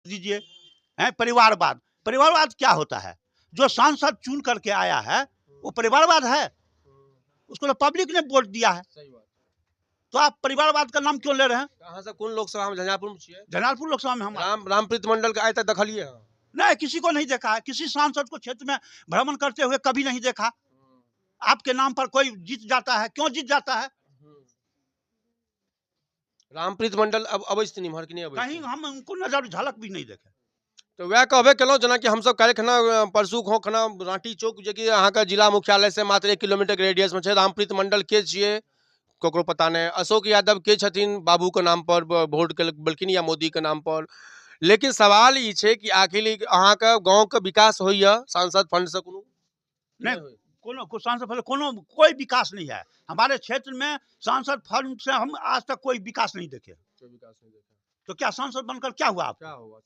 दीजिए। हैं परिवारवाद, परिवारवाद क्या होता है? जो सांसद चुन करके आया है वो परिवारवाद है, उसको तो पब्लिक ने वोट दिया है। सही बात। तो आप परिवारवाद का नाम क्यों ले रहे हैं? अहाँ सब कोन लोकसभा में, झंझारपुर में छियै? झंझारपुर लोकसभा में हम। रामप्रीत मंडल के आइ तक देखलिए हँ? नहीं, किसी को नहीं देखा है। किसी सांसद को क्षेत्र में भ्रमण करते हुए कभी नहीं देखा। आपके नाम पर कोई जीत जाता है, क्यों जीत जाता है? रामप्रीत मंडल अब अबै छथिन इम्हर कि नहि अबै कहीं छथिन? हम उनको नजर झलक भी नहीं देखे। तऽ वएह कहबे केलहुँ, जेनाकि हमसब काल्हिखना परसू खना राँटी चौक, जेकि अहाँके जिला मुख्यालय से मात्र 1 किलोमीटर के रेडियस में छै, रामप्रीत मंडल के छियै ककरो पता नहि। अशोक यादव के छथिन, बाबूके नाम पर वोट केलखिन या मोदीके नाम पर। लेकिन सवाल ई छै कि आखिर अहाँके गाँवके विकास होइए सांसद फंड से कोनो? नहीं, कोनो सांसद फंड कोनो कोई विकास नहीं है हमारे क्षेत्र में। सांसद फंड से हम आज तक कोई विकास नहीं देखे। कोई विकास नहीं देखे। तो क्या सांसद बनकर क्या हुआ आप? क्या हुआ?